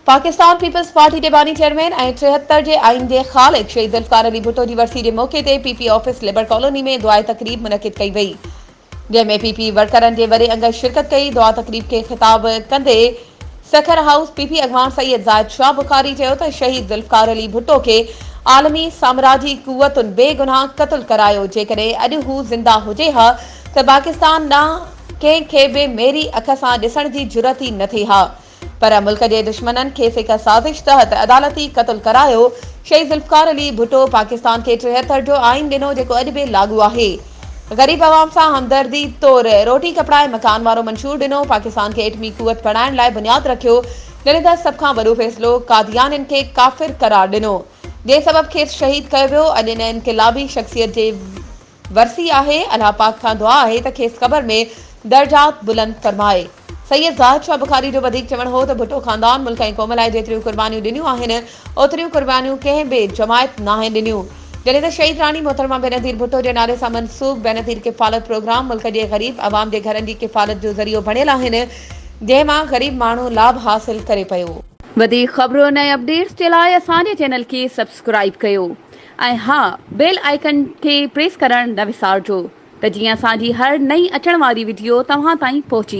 Pakistan peoples party جي باني chairman ۽ 73 جي آئين جي خالق شهيد ذوالفقار علي ڀٽو جي ورسي جي موقعي تي P P office labour colony ۾ دعائي تقريب منعقد ڪئي وئي جنهن ۾ پي پي ورڪرن جي وڏي انگ شرڪت ڪئي. دعا تقريب کي خطاب ڪندي سکر هائوس پي پي اڳواڻ سيد زاهد شاهه بخاري چيو ته شهيد ذوالفقار علي ڀٽو کي عالمي سامراجي قوتن بي گناهه قتل ڪرايو جيڪڏهن اڄ هو زنده هجي ها ته پاڪستان ڏانهن ڪنهن کي به ميري اک سان ڏسڻ جي جرئت ئي نه ٿئي ها. پر ملڪ جي دشمنن کيس هڪ سازش تحت عدالتي قتل ڪرايو، شهيد ذوالفقار علي ڀٽو پاڪستان کي 73 جو آئين ڏنو جيڪو اڄ به لاڳو آهي، غريب عوام سان همدردي طور روٽي ڪپڙا ۽ مڪان وارو منشور ڏنو، پاڪستان کي ايٽمي قوت بڻائڻ لاء بنياد رکيو، جڏهن ته سڀ کان وڏو فيصلو قاديانين کي ڪافر قرار ڏنو، جنهن سبب کيس شهيد ڪيو ويو، اڄ ان انقلابي شخصيت جي. ورسي آهي، الله پاڪ کان دعا آهي ته کيس قبر ۾ درجات بلند فرمائي. سيد زاهد شاهه بخاري جو وڌيڪ چوڻ هو ته ڀٽو خاندان ملڪ ۽ قوم لاء جيتريون قربانيون ڏنيون آهن اوتريون قربانيون ڪنهن به جماعت ناهن ڏنيون. جڏهن ته شهيد راڻي محترمه بينظير ڀٽو جي نالي سان منسوب بينظير ڪفالت پروگرام ملڪ جي غريب عوام جي گهرن جي ڪفالت جو ذريعو بڻيل آهن جنهن مان غريب ماڻهو لاڀ حاصل ڪري پيو. وڌيڪ خبرن ۽ اپڊيٽس جي لاء اسان جي چينل کي سبسڪرائيب ڪيو. ۽ ها بيل آئيڪن کي پريس ڪرڻ نه وسارجو ته جيئن اسان جي هر نئين اچڻ واري وڊيو توهان تائين پهچي.